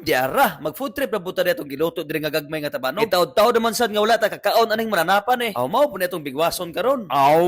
Diara, mag food trip na buta atong giluto diri nga gagmay nga tabanog. Itaod-taod naman sad nga wala ta kakaon aning mananapan eh. Aw, mao po ni atong bigwason karon. Aw.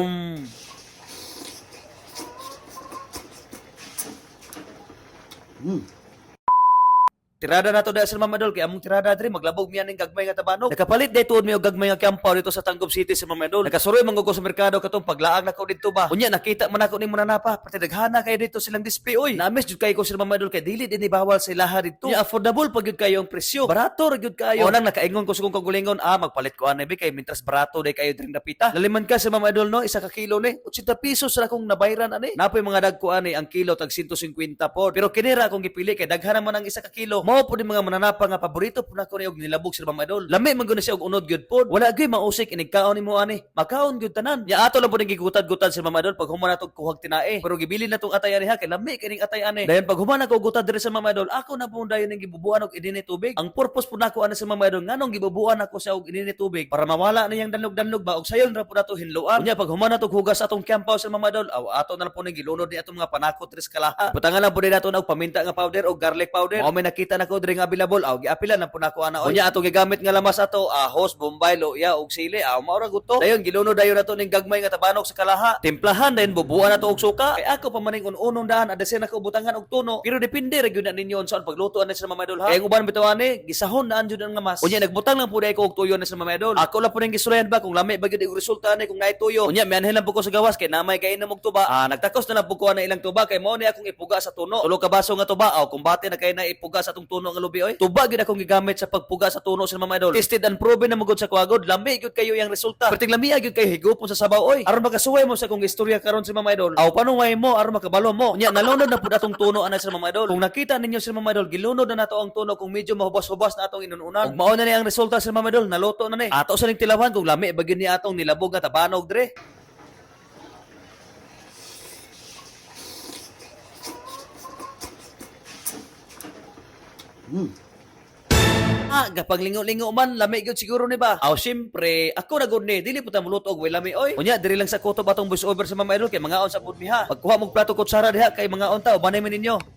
Tirada na to dahil sa Mama Idol, kay among tirada diri maglabog miya ning gagmay nga tabanog. Nakapalit day tuod mi og gagmay nga kiampaw dito sa Tanggob City sa Mama Idol. Nakasuroy man ko sa merkado katong paglaag nako didto ba. Unya nakita man nako ning mananapa, pati daghana kay dito silang display oy. Namiss jud kayo ko sila Mama Idol kay dili din bawal sa ilaha didto. Unya affordable pag gyud kayo ang presyo. Barato ra gyud kayo. O nang nakaingon ko sa kong kaugalingon, ah, magpalit ko ani bi kay mintras barato day kayo dring dapita. Laliman ka sa Mama Idol no, isa ka kilo ni 80 pesos ra akong nabayran ani. Napoy mga dagko ani ang kilo tag 150 pod. Pero kini ra akong gipili kay daghan naman ang isa ka kilo. Mao po ni mga mananapa nga paborito po nako ni og nilabog sila Mama Idol. Lami man gud ni siya og unod gyud pod. Wala gyud mausik inig kaon nimo ani. Makaon gyud tanan. Ya ato lang po ning gigutad-gutad sila Mama Idol pag human nato kuhag tinae. Pero gibili na tong atay ani ha kay lami kining atay ani. Dayon pag human ako gutad diri sa Mama Idol, ako na po dayon ning gibubuan og inini tubig. Ang purpose po nako ani sa Mama Idol nganong gibubuan ako siya og inini tubig para mawala na yang danlog-danlog ba og sayon ra po nato hinloan. Unya pag human nato hugas atong kiyampaw sa Mama Idol, aw ato na lang po ning gilunod ni atong mga panakot diri sa kalaha. Butangan lang po din nato og paminta nga powder og garlic powder. Mao may nakita nako diri nga available, aw giapilan na po nako ana. Unya ato gigamit nga lamas ato ahos, bombay, luya og sili. Aw mao ra gud to. Dayon gilunod dayon nato ning gagmay nga tabanok sa kalaha. Timplahan dayon bubuan nato og suka. Kay ako pa maning un-unong daan adese nako butangan og tuno. Pero depende ra gyud na ninyo unsaon pagluto ani sa Mama Idol ha. Kay ang uban bitaw ani gisahon na jud ang lamas. Unya nagbutang lang po dai ko og tuyo ni sa Mama Idol. Ako lang po ning gisulayan ba kung lami ba gyud og resulta ani kung naay tuyo. Unya mianhin lang po ko sa gawas kay namay kay inom og tuba. Ah, nagtakos na lang po ko ana ilang tuba kay mao ni akong ipuga sa tuno. Tulo ka baso nga tuba aw kumbate na kay na ipuga sa atong tuno nga lubi oy. Tuba gyud akong gigamit sa pagpuga sa tuno sa Mama Idol. Tested and proven na magud sa kuagod. Lami gyud kayo yang resulta. Perting lami gyud kayo higupon sa sabaw oy. Aron makasuway mo sa akong istorya karon sa Mama Idol. Aw panuway mo aron makabalo mo. Unya nalunod na pud atong tuno ana sa Mama Idol. Kung nakita ninyo sa Mama Idol, gilunod na nato ang tuno kung medyo mahubas-hubas na atong inununan. Ug mao na ni ang resulta sa Mama Idol, naluto na ni. Ato sa ning tilawan kung lami ba gyud ni atong nilabog nga tabanog dre. Ah, gapaglingo-lingo man, lami gyud siguro ni ba? Aw, syempre, ako na gud ni, dili po ta muluto og way lami oy. Unya diri lang sa kutob atong voice over sa Mama Idol kay mangaon sa pud mi ha. Pagkuha mog plato kutsara diha kay mangaon ta, ubanay mi ninyo.